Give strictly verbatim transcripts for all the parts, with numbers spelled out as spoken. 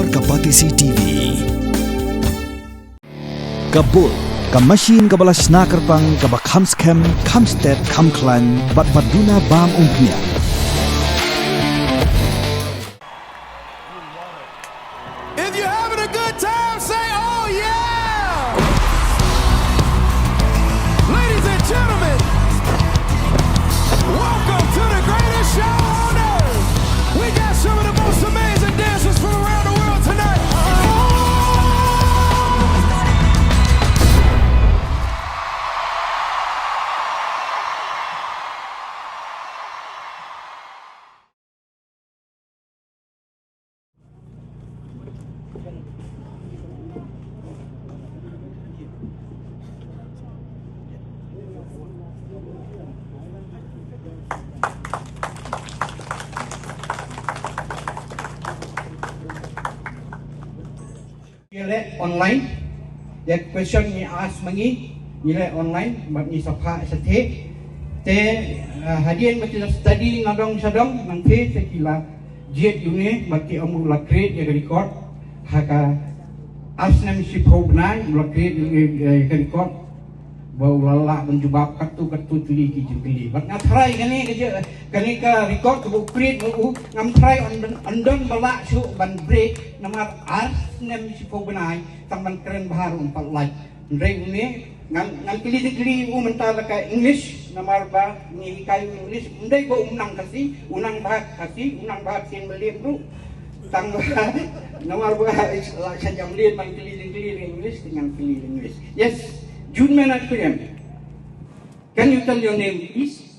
Ka Batesi T V. Ka bul, ka machine kaba la shna kyrpang, kaba kham skhem, kham stet, kham khlaiñ, bad ba duna bam umphniang. If you're having a good time, say, "Oh, yeah!" Ladies and gentlemen, welcome to the greatest show on earth. We got some of the most amazing dancers from around the world tonight. Ngi leh online. Ïa question ngi ask ma ngi, ngi leh online, bad ngi sa phah shatei. Te, ah, hadien ba ki la study na dong sha dong, nangta te ki la jied ïa une, bad ki ong u la create ïa ka record. Ha ka ar snem shiphew bnai, u la create ïa, ïa, ïa ka record. Ba u la lah ban jubab katto katto tylli ki jingkylli. Bad nga tharai kane ka je, kane ka record kaba u create ma u, ngam tharai yn, yn don ba lah shuh ban break, namar ar snem shiphew bnai, tang ban kren bha ruh ym pat lait. Hynrei une, ngan, ngan kylli jingkylli u mynta la ka English, namar ba ngi hikai u English, ym dei ba um nang Khasi, u nang bha Khasi, u nang bha ktien Mylliem ruh. Tang ba, namar ba la sha jam lien ban kylli jingkylli English, te ngan kylli English. Yes, June Minot Kuliam. Can you tell your name, please?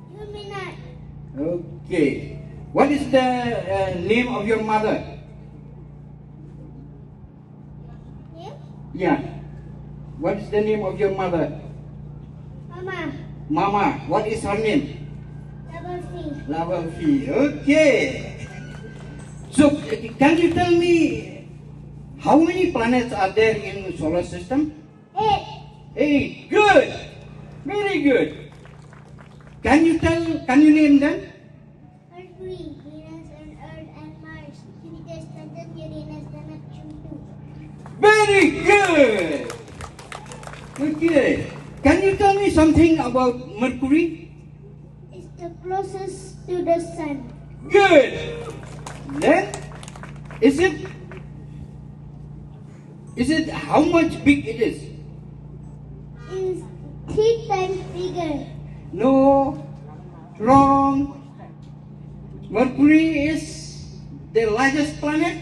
June Minot. Okay. What is the, uh, name of your mother? Name? Yeah. What is the name of your mother? Mama. Mama. What is her name? Lavalfi. Lavalfi. Okay. So, can you tell me how many planets are there in solar system? Eight. Eight. Good. Very good. Can you tell, can you name them? Mercury, Venus and Earth and Mars, Jupiter, Saturn, Uranus, and Neptune too. Very good. Okay. Can you tell me something about Mercury? It's the closest to the sun. Good. Then, is it, is it how much big it is? It's three times bigger. No. Wrong. Mercury is the largest planet.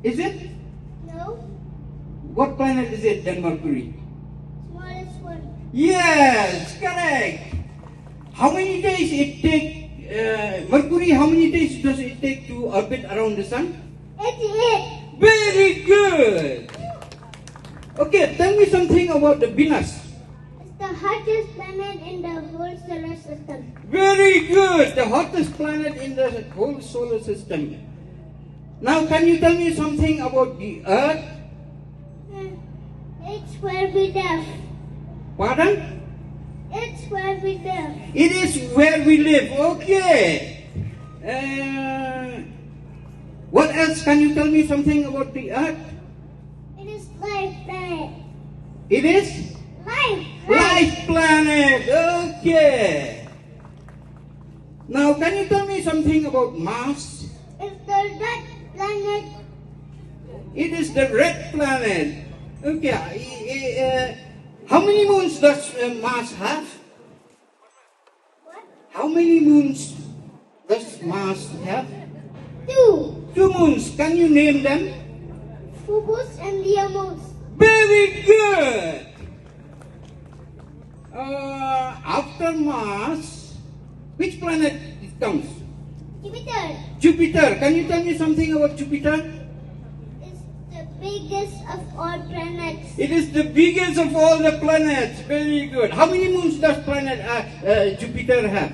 Is it? No. What planet is it than Mercury? Smallest one. Yes, correct. How many days it take, uh, Mercury, how many days does it take to orbit around the sun? Eighty-eight. Very good. Okay, tell me something about the Venus. It's the hottest planet in the whole solar system. Very good. The hottest planet in the whole solar system. Now, can you tell me something about the Earth? Hmm. It's where we live. Pardon? It's where we live. It is where we live. Okay. Uh, what else? Can you tell me something about the Earth? It is life planet. It is? Life. Life planet. Okay. Now, can you tell me something about Mars? It's the red planet. It is the red planet. Okay. I- I- uh, how many moons does, uh, Mars have? What? How many moons does Mars have? Two. Two moons. Can you name them? Phobos and Deimos. Very good. Uh, after Mars, which planet it comes? Jupiter. Jupiter. Can you tell me something about Jupiter? It's the biggest of all planets. It is the biggest of all the planets. Very good. How many moons does planet, uh, uh, Jupiter have?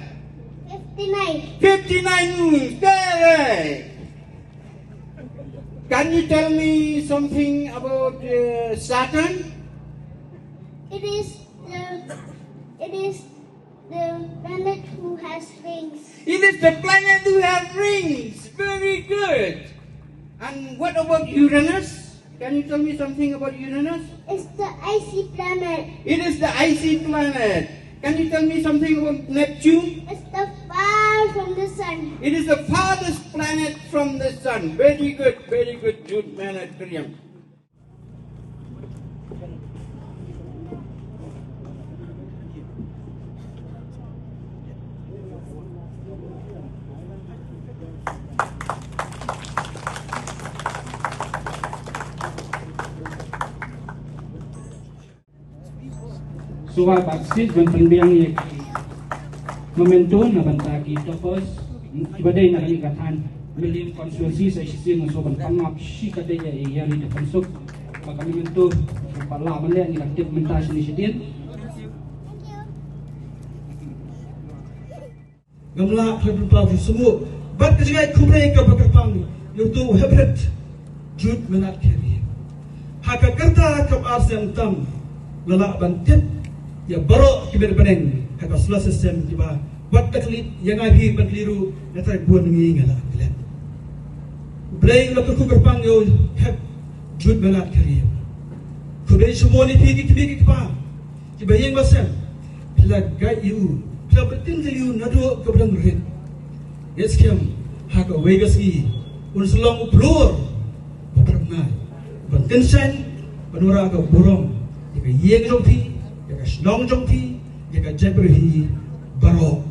Fifty-nine. Fifty-nine moons. Correct. Can you tell me something about, uh, Saturn? It is the, it is the planet who has rings. It is the planet who has rings. Very good. And what about Uranus? Can you tell me something about Uranus? It's the icy planet. It is the icy planet. Can you tell me something about Neptune? It's the far from the sun. It is the farthest planet from the sun. Very good, very good, Jude Menat Kyriem. Shuwa ba sdang ban pynbiang ïa ki memento na bynta ki toppers kiba dei na kane ka thaiñ Mylliem constituency, sa shisien nga shu ban pan map shi katdei ïa i Ïari Dkhonsuk ba ka memento ba la ban leh. Ngi la tip mynta shane shadien. Ngam lah ban pynpaw shuh shuh bad ka jingïaid khublei kaba kyrpang ïa uto u heprit Jude Menat Kyriem. Ha ka rta kaba ar snem tam nga lah ban tip ïa baroh ki met bneng ha ka solar system kiba wat da klet ïa nga hi ban klet ruh, nga trai bun ngi nga lah ban klet. U Blei u la kyrkhu kyrpang ïa u hep Jude Menat Kyriem. Khublei shibun ïa phi ki kmie ki kpa kiba ïeng ba sem, phi la guide ïa u, phi la pyntin ïa u naduh kaba dang rit. Ngeit skhem ha kawei ka sngi un sa long u plur ba pynrngai, ban kynshew, ban wanrah ka burom ïa ka ïing jong phi, ïa ka shnong jong phi, ïa ka jaitbynriew hi baroh.